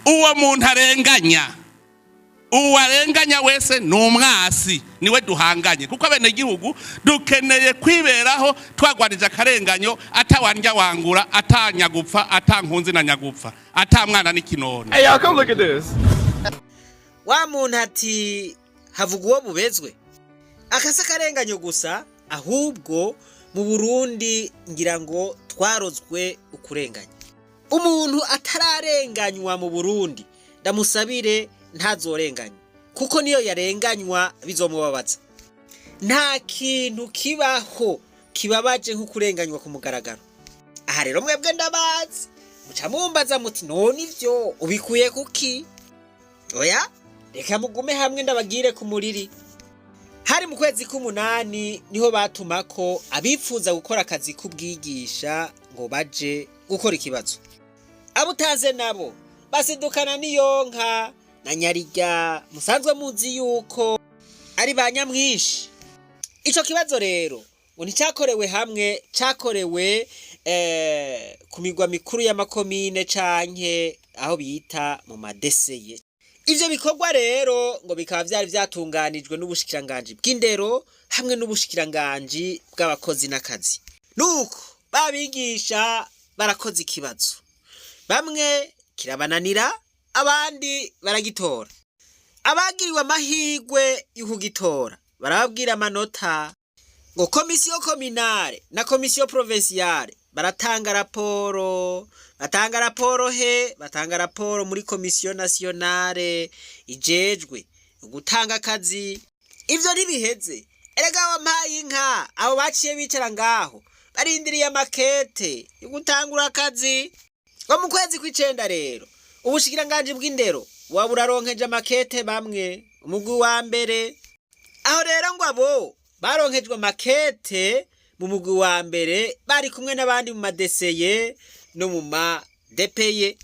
Uwo muntu arenganya, uwo arenganya wese ni umwasi, niwe duhanganye, kuko abenegihugu dukeneye kwiberaho twagwanije akarenganyo, atawandya wangura, atanyagupfa, atankunzi na nyagupfa, atamwana n'ikinono. Hey, y'all, come look at this. Wa muntu ati havuga uwo bubezwe akasa akarenganyo gusa. Ahubwo mu Burundi ngira ngo twarozwe ukurenganya. Umuntu atararenganywa mu Burundi, ndamusabire ntazorenganywa, kuko niyo yarenganywa bizomubabaza. Nta kintu kibaho kibabaje nko kurenganywa ku mugaragaro. Aha rero mwebwe ndabazi muca mumbaza muti: "None ivyo ubikuye kuki?" Oya, reka mugume hamwe ndabagire ku muriri. Hari mu kwezi k'umunani, niho batuma ko abifuza gukora akazi k'ubwigisha ngo baje gukora ikibazo. Abo utaze nabo basidukana n'iyonka na nyarirya musanzwe muzi yuko ari ba nyamwinshi. Ico kibazo rero ngo nticyakorewe hamwe, cyakorewe ku migwa mikuru y'amakomine canke aho bita mu madeseye. Ivyo bikorwa rero ngo bikaba vyari vyatunganijwe n'ubushikiranganji bw'indero hamwe n'ubushikiranganji bw'abakozi n'akazi. Nuko babigisha barakoze ikibazo, bamwe kirabananira, abandi baragitora. Abagiriwe amahirwe yo kugitora barababwira amanota, ngo commission communale na commission provinciale baratanga raporo. Batanga raporo he? Batanga raporo muri commission nationale ijejwe gutanga akazi. Ivyo ntibiheze erega, wampaye inka. Abo baciye bicara ngaho barindiriye amakete yo gutangura akazi. Ngo mu kwezi kw'icenda rero, ubushikiranganji bw'indero buba buraronkeje amakete bamwe, umugwi wa mbere. Aho rero ngo abo baronkejwe amakete mu mugwi wa mbere bari kumwe n'abandi mu madeseye no mu madepeye.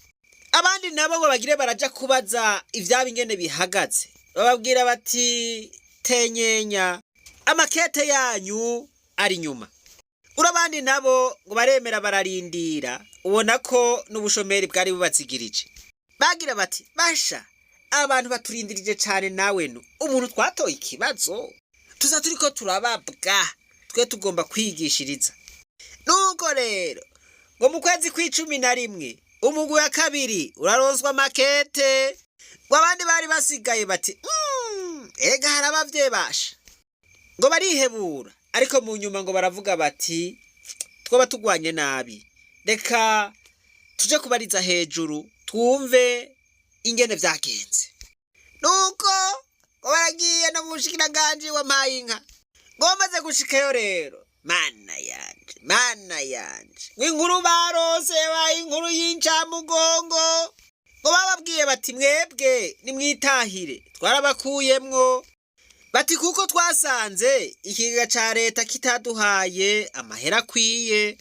Abandi nabo ngo bagire baraja kubaza ivyabo ingene bihagaze, bababwira bati: "Tenyenya, amakete yanyu ari nyuma." Urabandi nabo ngo baremera bararindira, ubona ko n'ubushomeri bwari bubazigirije. Bagira bati: "Basha, abantu baturindirije cane, nawe nu umuntu twatoye ikibazo tuza turiko turababwa, twe tugomba kwigishiriza." Nuko rero ngo mu kwezi kw'icumi na rimwe umugwi wa kabiri uraronswa amakete, ngo abandi bari basigaye bati: ega hari abavyeyi basha." Ngo barihebura, ariko mu nyuma ngo baravuga bati: "Twoba tugwanye nabi, reka tuje kubariza hejuru twumve ingene vyagenze." Nuko ngo baragiye no mu bushikiranganji, wampaye inka. Ngo bamaze gushikayo rero, mana yanje, mana yanje, ngo inkuru barose yabaye inkuru y'incamugongo. Ngo bababwiye bati: "Mwebwe nimwitahire, twarabakuyemwo." Bati: "Kuko twasanze ikigega ca leta kitaduhaye amahera akwiye,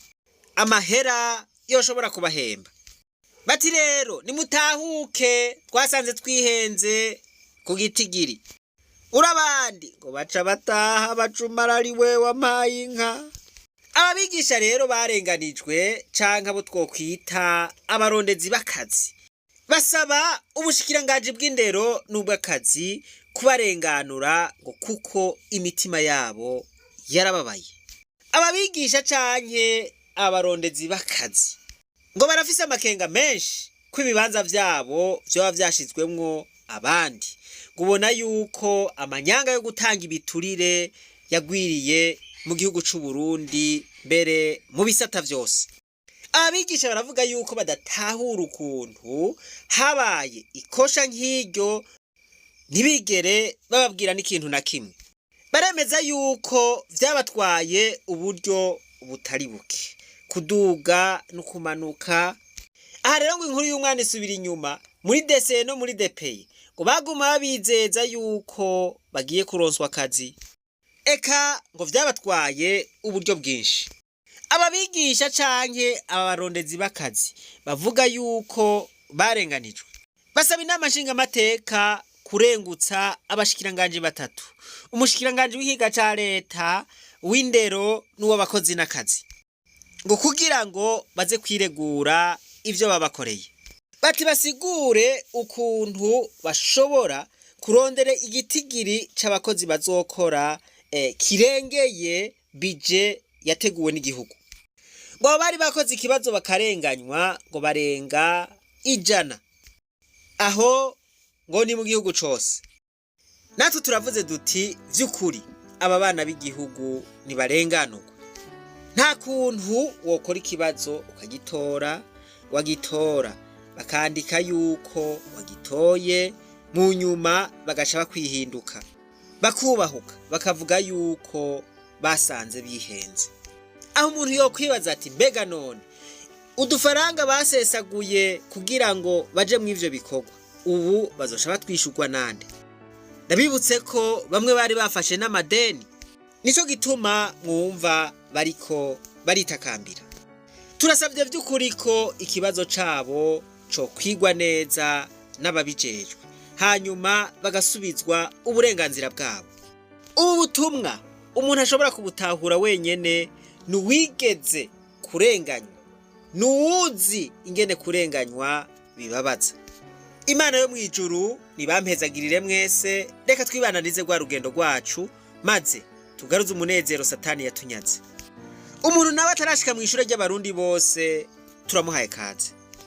amahera yoshobora kubahemba." Bati: "Rero nimutahuke, twasanze twihenze ku gitigiri." Urabandi ngo baca bataha bacumara ari we wampaye inka. Ababigisha rero barenganijwe, canke abo twokwita abarondezi b'akazi, basaba ubushikiranganji bw'indero n'ubw'akazi kubarenganura, ngo kuko imitima yabo yarababaye. Ababigisha canke abarondezi b'akazi ngo barafise amakenga menshi ko ibibanza vyabo vyoba vyashizwemwo abandi, ngo ubona yuko amanyanga yo gutanga ibiturire yagwiriye mu gihugu c'u Burundi, mbere mu bisata vyose. Abigisha baravuga yuko badatahura ukuntu habaye ikosha nk'iryo ntibigere bababwira n'ikintu na kimwe. Baremeza yuko vyabatwaye uburyo butari buke kuduga no kumanuka. Aha rero ngo inkuru y'umwana isubira inyuma. Muri dese no muri depeye ngo baguma babizeza yuko bagiye kuronswa akazi, eka ngo vyabatwaye uburyo bwinshi. Ababigisha canke abarondezi b'akazi bavuga yuko barenganijwe, basaba inama nshingamateka kurengutsa abashikiranganji batatu: umushikiranganji w'ikiga ca leta, w'indero n'uw'abakozi n'akazi, ngo kugira ngo baze kwiregura ivyo babakoreye. Bati basigure ukuntu bashobora kurondera igitigiri c'abakozi bazokora kirengeye bije yateguwe n'igihugu. Ngo abo bari bakoze ikibazo bakarenganywa ngo barenga 100, aho ngo ni mu gihugu cose. Natwe turavuze duti vy'ukuri aba bana b'igihugu ntibarenganurwa. Nta kuntu wokora ikibazo ukagitora, wagitora bakandika yuko wagitoye, mu nyuma bagaca bakwihinduka bakubahuka bakavuga yuko basanze bihenze. Aho umuntu yokwibaza ati mbega none udufaranga basesaguye kugira ngo baje mu ivyo bikorwa ubu bazoca batwishurwa nande? Ndabibutse ko bamwe bari bafashe n'amadeni, nico gituma mwumva bariko baritakambira. Turasabye vy'ukuri ko ikibazo cabo co kwigwa neza n'ababijejwe, hanyuma bagasubizwa uburenganzira bwabo. Ubu butumwa umuntu ashobora kubutahura wenyene ni uwigeze kurenganywa, ni uwuzi ingene kurenganywa bibabaza. Imana yo mw'ijuru nibampezagirire mwese. Reka twibananize rwa rugendo rwacu maze tugaruze umunezero Satani yatunyaze. Umuntu nawe atarashika mu ishure ry'Abarundi bose turamuhaye kaze.